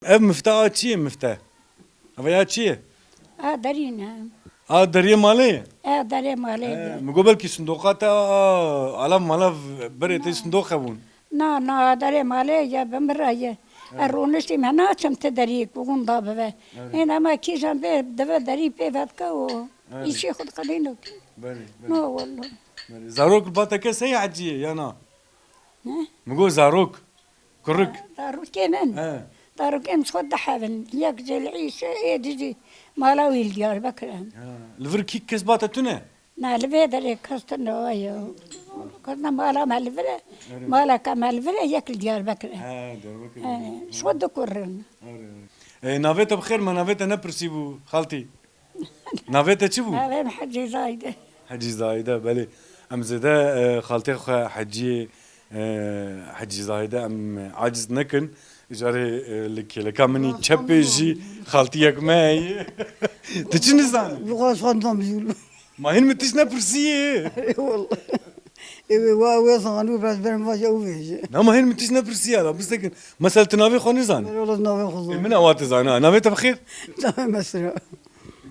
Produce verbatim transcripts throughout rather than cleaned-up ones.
Ev mifte a çi ye mifte? Ev ya çi ye? A derî ne. A deriyê malê ye? A derê malê He, ye. Min got belkî sindoqa te a, a, alav malav berê te sindoq hebûn. Na, na, a derê malê ye, bi min re ye. E, roniştî me naçim ti derî ku winda bibe. Evet. Hên ema kîjan bê dibe derî pê vedike û Evet. îşê xwe diqedîno kî. Belê, belê. No, wallah. Belê. Zarok li ba te kes heye heciyê ya na? Ne? Min got zarok. Kurik. Zarokê min. He. Zarokê min ji xwe dihevin. Yek ji li Îşê, ê dî jî mala wî li Diyarbekir e. Ha. Li vir kî kes ba te tune? Na, li vê derê kes tune ye. Kes ne mala me li vir e. Evet. Maleke me li vir e, yek li Diyarbekir e. Ha, Diyarbekir. He, ji xwe du kur in. Evet, evet. E, navê te bi xêr me, navê te nepirsî bû, xaltî. Navê te çi bû? Navê min Hecî Zahîde. Hecî Zahîde, belê. Em zêde, e, xaltê xwe Hecî, e, Hecî Zahîde em aciz nekin. Îcarê, e, li kêleka min î çepê jî xaltiyek me heye. Tu çi nizanî? Bi xwe xwendam jûl. Ma hîn min tişt nepirsî? Eyvallah. Ê wê wa wê zanû, ez berim vaje ew vêje. Na, ma hîn min tişt nepirsî ya, la bisekin. Mesela tu navê xwe nizanî? Eyvallah, navê xwe Ê, zan. Min ewa tu zana. Navê te bi xêr? Navê Mesra.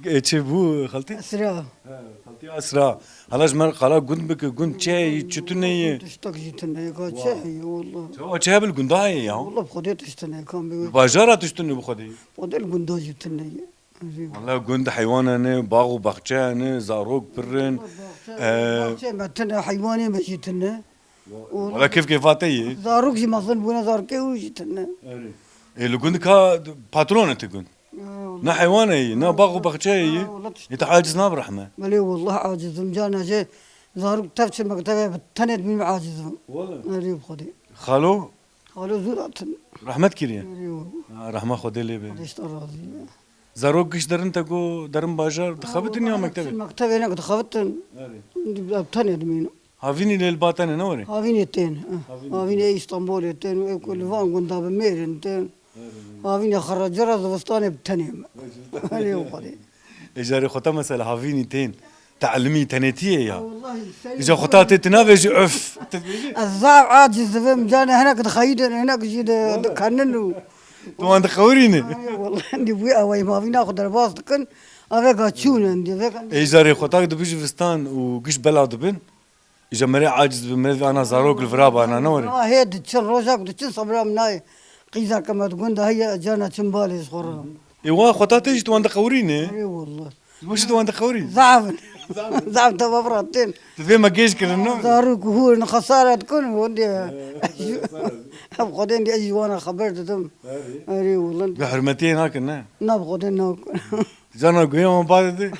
Ê, çi bû xaltî? Esra. He, xaltî Esra. Hala ji me re qala gund bike, gund çi heye, çi tune ye? Tiştek jî tune ye, ka çi Wa. heye, wallah. Çawa çi hebe li gunda heye ya? Wallah, bi Xwedê tişt tune ye, kam bê wê. Li bajara tişt tune bi Xwedê. Xwedê li gunda jî tune ye. Erê. Wala gund heywana ne, bax û baxçe ne, zarok pir in. Wallah, baxçe, Ee, baxçe me tune, heywanê me jî tune. Wala kêf kêfa te ye. Zarok jî mezin bûne, zarokê û jî tune. Erê. Ê, li gund ka patron e tu gund. Ya, Ne heywan heye, ne bax û baxçe heye. Ya, wala tişt- Ê, te aciz nabe rehme. Belê, wallah aciz im. Carna jê zarok tev çi mektebe bi tenê dimînim aciz im. Wala. Erê bi Xwedê. Xalo? Xalo zû ratin. Rehmet kiriye. Erê wala. Ha, rehma Xwedê lê be. Xwedê ji te razî be. Zarok giş derin te ku derin bajar, dixebitin ya Ha, wala mektebê? Mektebê ne dixebitin. Erê. Bi tenê dimînim. Havînî lê li ba te ne, ne were? Havînê tên, eh. Havînê Havînê tên. Îstanbulê tên, ê ku li van gunda bi mêrin tên. Havînê xerra cera zivistanê bi tenê me. Erê û Xwedê. Ê, carê xwe te mesela havînî tên. Te elimî tenêtiyê ya. Wallahî, seyîd Îca xwe ta tê tu navêjî öf. Tu dibêjî? Ez zaf aciz dibim, canê hinek dixeyidin, hinek jî di-, Wala. dikenin û Tu wan dixewirîne. Ay, wallahî, dî wî awayî havîna xwe derbas dikin. Avêka çûn in, dî vêka Ê, carê xwe ta dibêjî vistan û giş bela dibin. Îja merê aciz bi, merê ana zarok li vira bana, ne were? Wa hê diçin, rojak diçin, sebra min nayê. Qîzeke me di gund de heye, carna çin balê ji xwe re. Ê, wa xwe ta tê jî tu wan diqewirînê? Ê, wallah. Ji bo çi tu wan diqewirî? Zaf in. Zaf in. Zaf teva vira tên. Tu vê me gêj kirin, ne? Zarok hûr in, xesara dikin, hûn diye. Em xwedên diye, ez jî wana xeber didim. Erê. Erê, wallah. Bi hurmetiyê nakin, ne? Na, bi xwedên nakin. Cana guya wan ba dide.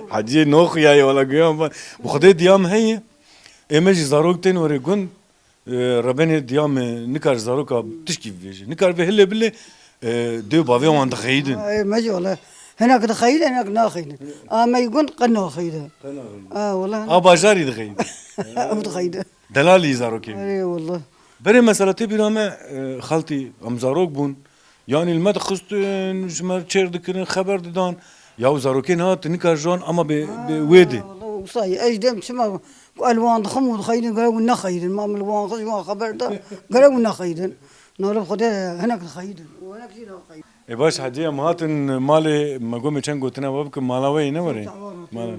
Hacî no xuya ye wala guya wan ba. Bi Xwedê diya min heye. Ê me jî zarok tên werê gund. E, rebenê diya min nikar zaroka tişkî bibêje. Nikar vê hilê bilê, e, dê û bavê wan dixeyidin. Ê me jî wala. Hinek dixeyidin, hinek naxeyidin. A me yî gund qe naxeyidin. Qe naxeyidin. A wala. A bajarî dixeyidin. Ew dixeyidin. Delalî zarokê. Erê wala. Berê mesela tê bîra me, e, xaltî em zarok bûn. Yanî li me dixistin, ji me çêr dikirin, xeber didan. Ya û zarokên ha tu nikar ji wan ama bê, bê wê de. Wala wisa ye. Ez dêm çima ku elwan dixim û dixeyidin, gerek û nexeyidin. Ma min li wan xist, ji wan xeber da, gerek û nexeyidin. Nalib Xwedê hinek dixeyidin. Û hinek jî naxeyidin. Ê baş Hecî, em hatin malê me gomê çend gotine we bikin, mala we yê ne were? Mala.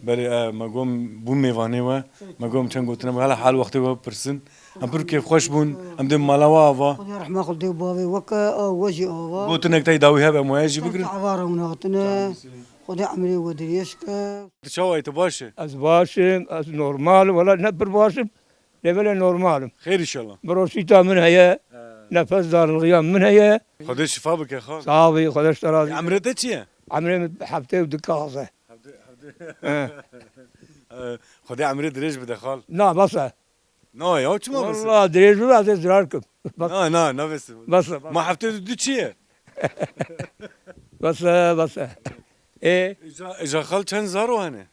Belê, e, me gom bû mêvanê we, me gom çend gotine we, hala hal wextê we bipirsin. Em pir kêfxweş bûn, em dê mala we ava. Xwedê rehma xwe dê û bavê we ke, a we jî ava. Gotinek tey dawî hebe, em waya jî bigirin. Çawa re hûn hatine. Xwedê emrê we dirêj ke. Tu çawa yî, tu baş î? Ez baş im, ez normal im, wela ne pir baş im, lê belê normal im. Xêr înşallah. Birosîta min heye, He. nefes darlixiya min heye. Xwedê şifa bike xal. Sax bî, Xwedê ji te razî be. Emrê te çi ye? Emrê min heftê û du kaz e. Hevdê, hevdê. He. Xwedê emrê dirêj bide xal. Na, bes e. Na ya, çima bes e? Walla dirêj bibe, ez ê zirar kim. Bes. Na, na, nabêsim. Bes e, bes e. Ma heftê û du çi ye? Bes e, bes e. Ê? Îca, îca xal çend zaro hene?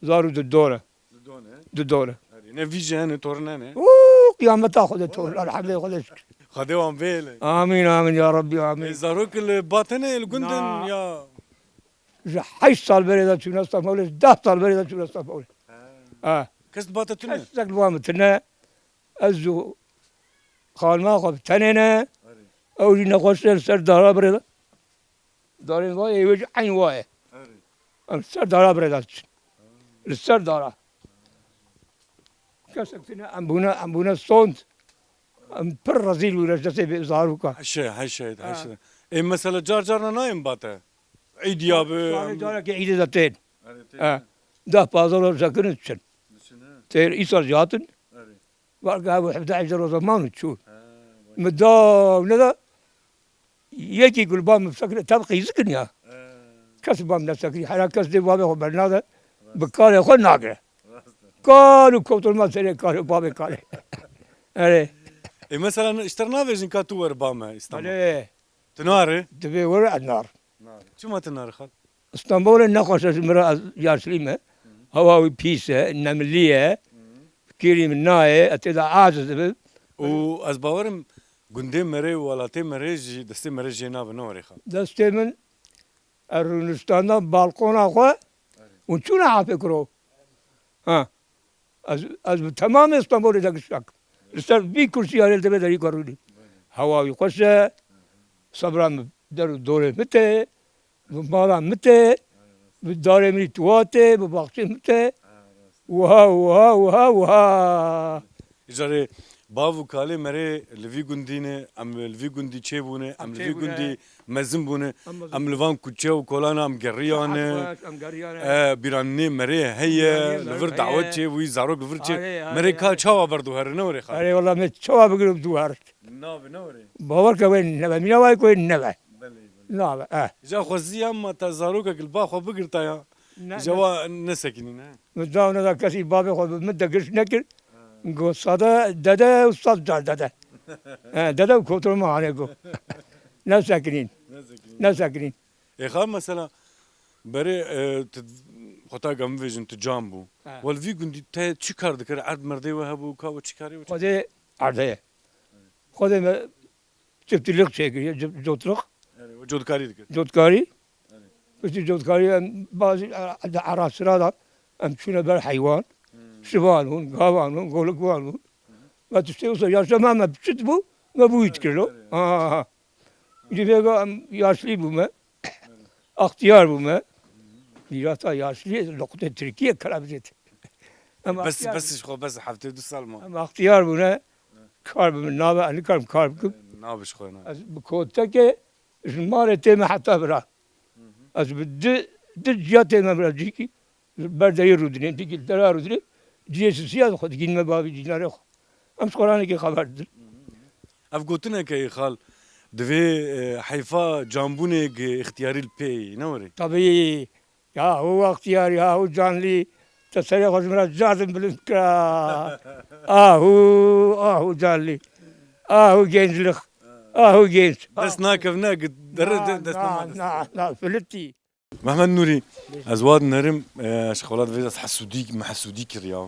Zaro du dor e. Du dor e? Du dor e. Erê, ne vî jî hene, torin hene? Uuu, qiyameta Xwedê torin, elhamdülillah, Xwedê şikir. Xwedê wan bêle. Amîn, amîn, ya Rebbî, amîn. Ê, zarok li ba te ne, li gund in Na. ya? Ji heşt sal berê de çûne Stenbolê, ji deh sal berê de çûne Stenbolê. Ha. Ha. Kes li ba te tune? Kes li ba min tune. Ez û xanima xwe bi tenê ne. Erê. Ew jî nexweş e, li ser dara birêda. Darên wa yê wê jî eyn wa ye. Erê. Em ser dara birêda diçin. Li ser dara. Kesek tune em bûne, em bûne sond. Em pir rezîl bûne ji destê vê zaroka. Heşe, heşe, Ha. heşe. Ê, mesela car carna nayên bate. Îdiya bi, Salê em carekê îdê de tên. Erê, tên. Ha. Deh pazdeh roj sekin diçin. Diçin, he. Tên îsal jî hatin. Erê. Belkî ev hevdeh hevdeh roza man çû. Ha, vay. Min da û neda, yekî ku li ba min bisekine, tev qîzikin ya. Ha. Kes li ba min nesekirî. Hela kes dê babê xwe bernade, Rast. bi karê xwe nagire. Rast. Kar û koturma serê karê, babê karê. Erê. E, mesela, ji te re navêjin ka tu were ba me Îstanbul? Erê. Tu nare? Divê were ez nar. Nare. Çima tu nare xal? Stenbolê nexweş e ji min re, ez yaşlî me. Hewa wî pîs e, nemilî ye. Kêrî min nayê, ez tê de aciz dibim. Û ez bawerim gundê me rê û welatê me rê jî destê me rê jê nabe, ne werê xal? Destê min, ez rûniştanda balkona xwe û çûna apê kuro. Ha. Ez, ez bi temamê Stenbolê de giştak. Li ser vî kursî yarê li devê derî karûnî. Hewa wî xweş e. Sebra min der û dorê min tê. Bi mala min tê. Bi darê min tuwa tê. Bi baxçê min tê. Wiha, wiha, wiha, wiha. Îcarê bav û kalê me rê li vî gundî ne, em li vî gundî çêbûne, em li vî gundî mezin bûne. Em mezin bûne. Em li van kuçe û kolana em geriyane. Saet xweş, em geriyane. E, bîranînê merê heye, li vir dawet çê bûyî, zarok li vir çê. Merê ka çawa ber dû here, ne were xal? Erê, wela me çawa bigir dû here. Nabe, ne were? Bawer ke wê nebe, mîna wayê ku wê nebe. Belê, belê. Nabe, eh. Îca xweziya ma te zarokek li ba xwe bigirta ya. Ne, Îca ne. Wa nesekinî, ne? Min da û neda kesî babê xwe bi min de giş nekir. Go sade dede û sed car dede. He, dede û kotorma hane go. Nesekinîn. Nesekinîn. Nesekinîn. Ê xal mesela berê, e, tu xwe ta gam bêjin tu can bû. He. Wel vî gundî te çi kar dikir? Erd merdê we hebû, ka we çi karê we çi? Xwedê erdê ye. Xwedê me çiftçilik çêkiriye, cot-, cotlik. Erê, we cotkarî dikir. Cotkarî. Erê. Piştî cotkarî em bazî, e, di ara sira de em çûne ber heywan. Hmm. Şivan bûn, gavan bûn, golikvan bûn. Hı hı. Me tiştê wisa yaşa me, me çit bû, me bûyî dikirlo. Erê, erê. Ha, ha, ha. Cî vêga em yaşlî bûme. Erê. Axtiyar bûme. Hı hı. Mîrata yaşlî, loqutê Tirkiye kara bizêt. Em Bes, axtiyar bes bûme. Ji xwe bes heftê du sal ma. Em axtiyar bûne. Kar bi min nabe, ez nikarim kar bikim. Nabe ji xwe, nabe. Ez bi kotekê ji malê tême heta vira. Hı hı. Ez bi di, di ciya tême vira, cîkî ber derî rûdinê, dîkî li dera rûdinê, ciyê sisiya xwe digînime bavî cînarê xwe. Em ji xwe ranekê xeber didin. Hı hı. Ev gotineke ye xal, divê, e, heyfa canbûnê gi ixtiyarî li pê yî, ne were? Tabî. Yahu Extiyar, yahu Canlî, te serê xwe ji min re cartin bilind kira. Ahu, ahu Canlî. Ahu gençlik. Ahu genç. Dest nakevne, gi-, dere de-, dest na, nema dest. Na, na, filitî. Mehmet Nûrî, ez wa dinerim, e, ji xelat vê ez hesûdî, me hesûdî kir ya.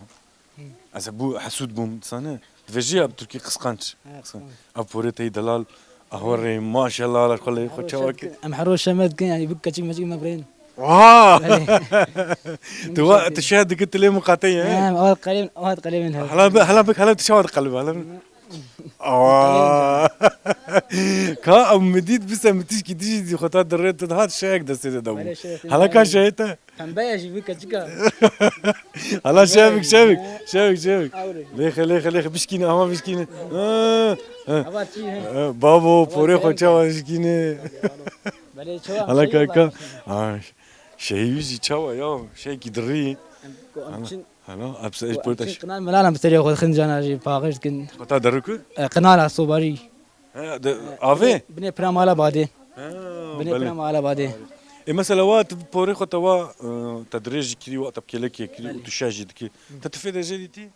Ez bû hesûd bûm, dizane? Dibêjî ya bi tirkî qisqanç. He, qisqanç. Ev porê tey delal, ahwarê, maşallah, ala xwe lê xwe çawa kir. Em her roj şeme dikin, yani bu keçik mecik me birên. Wa! Belê. Tu wa, tu şeh dikî, tu lê miqate ye, he? He, awa qelê, awa qelê min he. Hala bi, hala bi, hala tu çawa diqelib, hala bi. Awa. Ka ew min dît, bise min tişkî dijî zî xwe ta dirê tu dihat şehek destê de dabû. Belê, şehek. Hala ka şehê te? Pembe ye jî vî keçika. Hala şevik, şevik, şevik, şevik. Awre. Lêxe, lêxe, lêxe, bişkîne, ama bişkîne. Ha, ha. Ava çî he. Ha, babo, porê xwe çawa bişkîne. Belê, çawa. Hala ka, ka. Ha, şehî wî jî çawa ya, şehekî dirî. Em, ko em çin. Hala, hepse eş portaş. Qinal melal em bi serê xwe dixin cana jî paqij dikin. Xwe ta derû ku? E, qinala sobarî. He, de, avê? Binê pira mala badê. Ha, binê pira mala badê. E, mesela wa tu porê xwe te wa, e, te dirêj jî kirî, wa te bi kêlekê kirî û tu şeh jî dikî. Te tu fêde jê dîtî?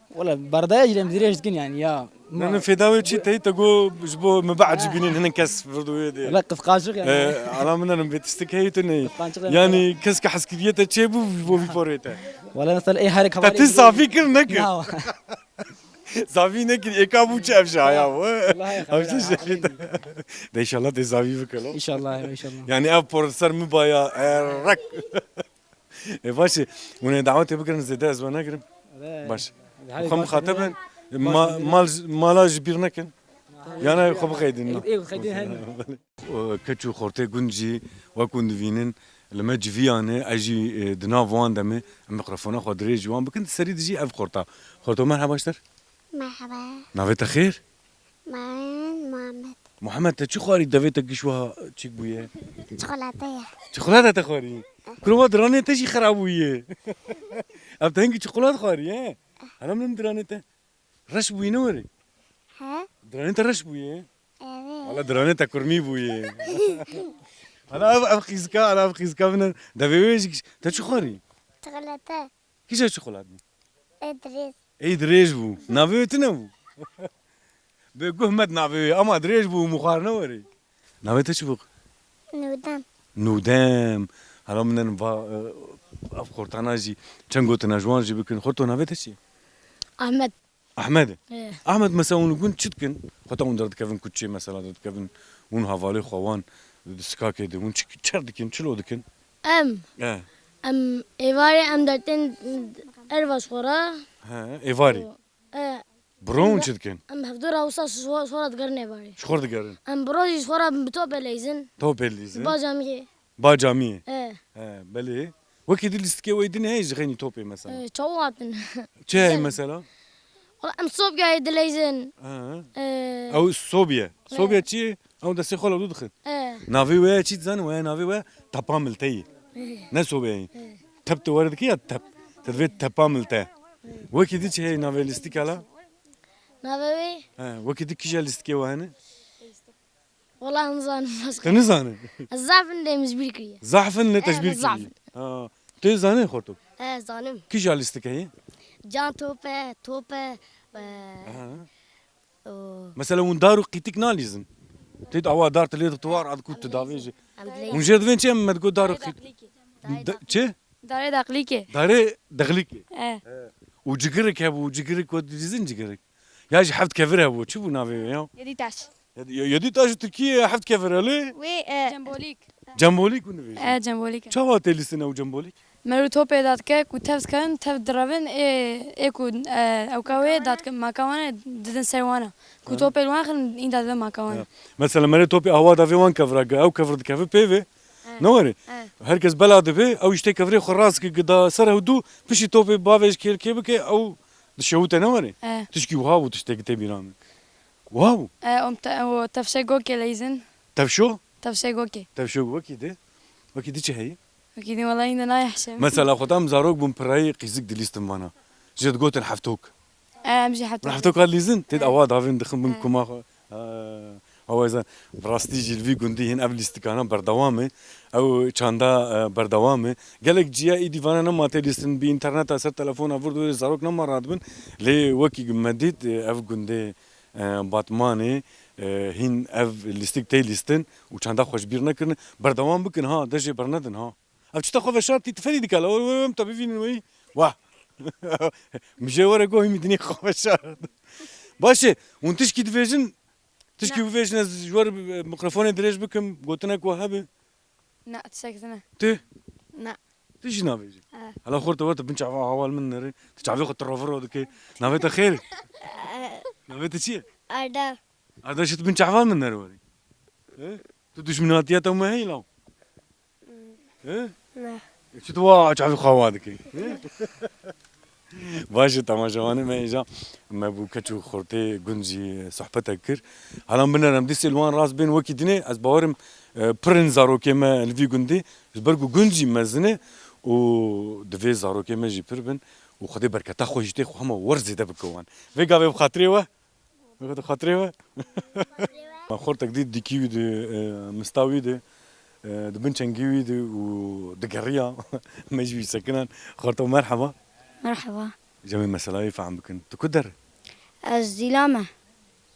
Wala berdaya jî em dirêj dikin yani ya. Ne, ne, fêda wê çi tey te got ji bo me biecibînin hinek kes vir di wê de. Wala qisqancik yani. E, ala min erim vê tiştik heyî tu neyî. Qisqancik yani. Yani kes ke heskiriye te çê bû ji bo vî porê te. Wala mesela ê herek. Te tu zafî kir nekir. Na. Zavî nekir, êka bû çi ev şaya bû. Wallahî, ev çi xebera şaya. De inşallah tê zavî bike lo. İnşallah, inşallah. Yani ev por ser mi baya, erek. E, baş e, hûn ê dawetê bikirin, zêde ez we negirim. Baş. Xwe mixatebin, ma-, mal, mala ji bîr nekin. Yana xwe bixeydin, na? Ê, ê, xeydin, he. Belê. O, keç û xortê gund jî wek hûn divînin, li me civiyane, ez jî, e, di nav wan de me, em mikrofona xwe dirêj ji wan bikin, di serî de jî ev xorta. Xorto, merheba ji te re. Merheba. Navê te xêr? Min Muhammed. Muhammed, te çi xwarî devê te giş wiha çîk bûye? Çikolata ye. Çikolata te xwarî? Kuro, wa diranê te jî xera bûye. Ev te hingî çikolat xwarî, he? Hela min diranê te. Reş bûyî ne werê? He? Diranê te reş bûyî? Evet. Wala diranê te kurmî bûyî. Hala ev, ev qîzika, hala ev qîzika bine. Devê wê jî kiş-, te çi xwarî? Çikolata. Kîja çikolat bû? Ê dirêj. Ê dirêj bû. Navê wê tune bû? Bê guh met navê wê, ama dirêj bû, min xwarine werê. Navê te çi bû? Nûdem. Nûdem. Hala min va, e, ev xortana jî çend gotina ji wan jî bikin. Xorto, navê te çi? Ahmet. Ahmed. Ê. Ahmed, mesela hûn li gund çi dikin? Xwe ta hûn derdikevin kuçê, mesela derdikevin hûn havalê xwe wan di sikakê de, hûn çi, çer dikin, çilo dikin? Em. E. Em êvarê em dertên erva ji xwe re. He, êvarê. E. Bi ro hûn çi dikin? Em hevdû re wisa ji xwe, ji xwe re digerin êvarê. Ji xwe re digerin. Em bi ro jî ji xwe re bi topê leyzin. Topê leyzin. Ba camiyê. Ba camiyê. E. He, belê. Wekî di lîstikê wê din heye ji xeynî topê mesela. E, çawa hatin? Çi heye mesela? Wala em Sobyayê dileyzin. Ha. E, Ew Sobye. E. Sobye çi ye? Ew destê xwe li dixin. E. Navê wê ye çi dizanî? Wê navê wê Tepa Milteyî. E. Ne Sobyayê. E. Tep tu were dikî ya tep. Te divê Tepa Milte. Wekî di çi heye navê lîstika la? Navê wê? He, wekî di kîja lîstikê we hene? Wala nizanim. Tu nizanî? Ez zaf hindê min ji bîr kiriye. Zaf hindê te ji bîr kiriye. Ha. Tu zanî xorto? He, zanim. Kîja lîstik heye? Can top e, top e, e, Aha. o. Mesela hûn dar û qîtik nalîzin. Tê awa dar tu lê dixtu war ad ku tu davêjî. Em dileyzin. Hûn jê divên çi em me digot dar û qît-, Darê daqlîkê. De-, çi? Darê daqlîkê. Darê dexlîkê. E. He. Û cigirik hebû, cigirik ku dilîzin cigirik. Ya jî heft kevir hebû, çi bû navê wê ya? Yedî taş. Yedî, yedî taş ji Tirkiyê heft kevir e lê? Wê, e, Cembolîk. Cembolîk hûn dibêjin? E, cembolîk e. Çawa tê lîstin ew cembolîk? Merû topê dadike ku tev dikerin, tev direvin, ê, ê ku, e, ewka wê dadike, maka wan e, didin ser wan e. Ku Ha. topê li wan xin, înda didin maka wan e. Ya. Mesela merê topê awa davê wan kevra ge, ew kevir dikeve pê vê. E. Ne were? E. Her kes bela dibe, ew îştê kevirê xwe rast ki gida ser hewdû, piştî topê bavê ji kêlkê bike, ew dişewite ne were? E. Tişkî wiha bû tiştekî tê bîra min. Wow! E, om te-, o tevşe gokê leyzin. Tevşo? Tevşe gokê. Tevşo wekî de. Wekî de çi heye? Wekî de wela yîn de nayê hişê. Mesela xwe tam zarok bûm pirayê qîzik dilîstim vana. Jê digotin heftok. E, em jî heftok. Heftok hat lîzin? Têt E. awa davên dixin bin E. kuma xwe. Ha. Awa zan, bi rastî jî li vî gundî hîn ev lîstikana berdewam e. Ew çanda, e, berdewam e. Gelek ciya îdî vana nema tê lîstin bi înterneta ser telefona vir dûrê zarok nema radibin. Lê wekî me dît, e, ev gundê e, Batmanê, e, hîn ev lîstik tê lîstin û çanda xwe ji bîr nekirin. Berdewam bikin ha, de jê bernedin ha. Ev çita xwe veşartî tiferî dike la, wê, wê, wê, em te bivînin weyî. Wah! Min jê were got, hîmî dinê xwe veşart. Baş e, hûn tişkî dibêjin, tişkî Na. bibêjin ez ji we re, e, mikrofonê dirêj bikim, gotinek we hebe. Na, tiştek tune. Tu? Na. Tu jî nabêjî. He. Hela xorta we tu bin çava hawal min nere. Tu çavê xwe tirroviro dike. Navê te xêr? Navê te çi ye? Arda. Arda, tu bin çava min nere werî. He? Tu duşminatiya te me heyî law? He? Ne. Çi tu wa çavê xwe wa dike? He? Baş e, temaşevanê me, îja me bû keç û xortê gund jî sohbetek kir. Helan biner em dîsê li wan rast bên wekî dinê, ez bawerim, e, pir in zarokê me li vî gundî, ji ber ku gund jî mezin e û divê zarokê me jî pir bin û Xwedê berketa xwe jî tê xwe hema wer zêde bike wan. Vê gavê bi xatirê we. Wekî xatirê we. Ma xortek dît dikî wî di, e, mista wî di, e, di bin çengî wî di û digeriya. Me jî wî sekinan. Xorto merheba. Merheba. Cemê meselayê fehm bikin. Tu ku der? Ez Zîla me.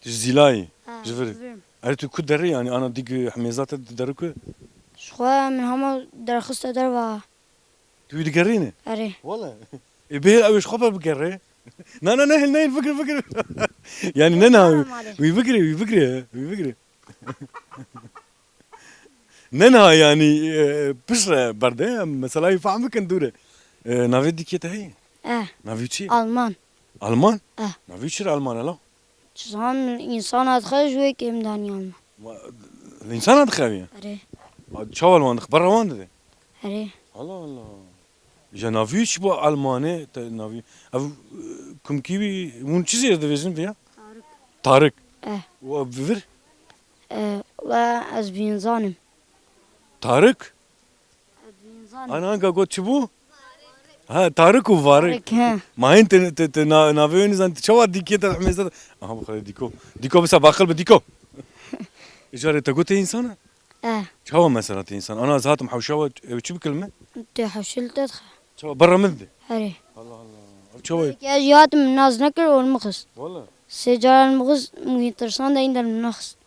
Tu ji Zîlayê? Ha, ji vir. ji vir. Erê tu ku derê, yanî ana dîg himêza te di derê ku? Ji xwe min hema derxiste derva. Tu wî digerîne? Erê. Wele. Ê bê ew ê ji xwe ve bigere. Na, na, nehil, nehil, bigire, bigire. Yani ne na, Tamam, hadi. Wî bigire, wî bigire, wî bigire. Ne na yani, e, piştre berde, mesela wî fehm bikin dûre. E, navê dîkê te heye? Eh. Navê çi? Alman. Alman? Eh. Navê çi Alman e la? Çizan însana dixe ji wê kêm daniyan me. Ma, însana dixebiye? Erê. Ma çawa li wan dixebite? Berra wan dide? Erê. Allah Allah. Ji navî çi bo Almanê, te navî. Ev, e, kumkî wî, hûn çi jê re dibêjin vêya? Tarık. Tarık. Eh. Û ev vir? Eh, wela ez vînzanim. Tarık? Ez vînzanim. Ana anka got çi bû? Ha, Tarık û Varık. Tarık, he. Ma hîn te, te, te na-, navê wê nizan, te çawa dîkê te hemêza? Aha, bu kadar dîko. Dîko bisa baqil bi dîko. Îcarê te got te însan e? Eh. Çawa mesela te însan? Ana ez hatim hewşa we, ew çi bikil me? Te hewşil te dixe. Çawa berra min dide? Herê. Allah Allah. Ev çawa ye? Ke ez jî hatim min nas nekir û min xist. Wala. Sê caran min xist, min tirsan de îndel min naxist.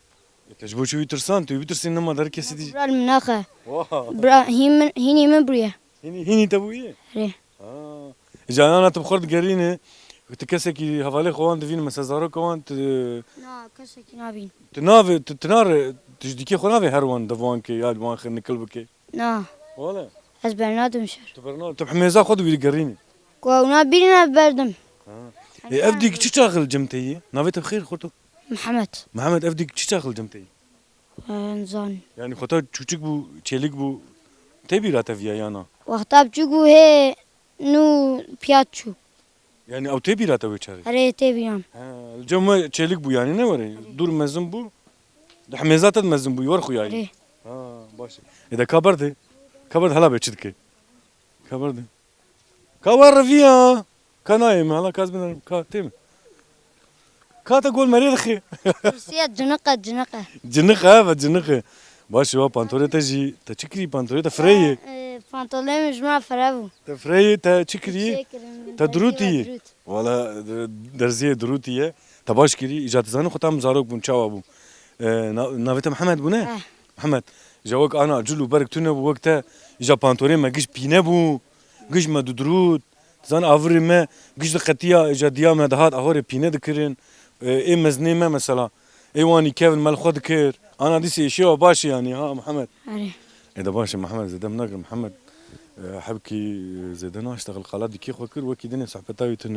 E, te ji bo çi wî tirsan? Tu wî bitirsî nema der kesî dî. Bira li min naxe. Wah. Bira hîn min, hînî min bûye. Hînî, hînî te bûye? Rê. Ha. Îca ana tu bi xwe digerîne, tu kesekî hevalê xwe wan divîne, mesela zaroka wan tu... Na, kesekî nabîn. Tu navê, tu, tu nare, tu ji dîkê xwe navê her wan dev wan ke, ya li wan xwe nikil bike. Na. Wala. Ez bernadim şer. Tu berna, tu bi hemêza xwe di wî digerînî. Ku ew nabînin ez berdim. Ha. E, ev dîk çi çax li cem te yî? Navê te bi xêr xurto? Mihemed. Mihemed, ev dîk çi çax li cem te yî? Nizan. Yanî xwe te çûçik bû, çêlik bû, tê bîra te viya ya na? Wexta biçûk bû hê nû piya çû. Yanî ew tê bîra te wê çaxê? Erê, tê bîra min. He, li cem we çêlik bû yanî ne were? Erê. Dûr mezin bû. Di hemêza te de mezin bû, wer xuyayî. Erê. Ha, baş e. Ê de ka berdê. Ka berdê hela bê çi dike? Ka berdê. Ka wer reviya. Ka nayê min, hala ka ez binerim. Ka tê min. Ka te gol merê dixê. Tirsiye, ciniqe, ciniqe. Ciniqe, ve ciniqe. Baş e, wa pantolê te jî, te çi kirî pantolê te fireyê? E, pantolê min ji me fire bû. Te fireyê, te çi kirî? Çê kirin, Te dirûtî yî? Dirût. Wala, de-, derziyê dirûtî ye. Te baş kirî, îca tu zanî xwe tam zarok bûn, çawa bû? E, na-, navê te Mihemed bû ne? Eh. Mihemed, îca wek ana cil û berg tune bû, wek te, îca pantolê me giş pîne bû, giş me didirût. Tu zanî avirê me giş diqetiya, îca diya me dihat ahorê pîne dikirin. E, ê mezinê me mesela, ê wanî kevin me li xwe dikir. Ana dîsê şêwa baş e yanî, ha Mihemed? Erê. Ê de baş e Mihemed, zêde min nakir Mihemed. E, hebkî zêde naştexil, qala dîkê xwe kir, wekî dinê sohbeta wî tune.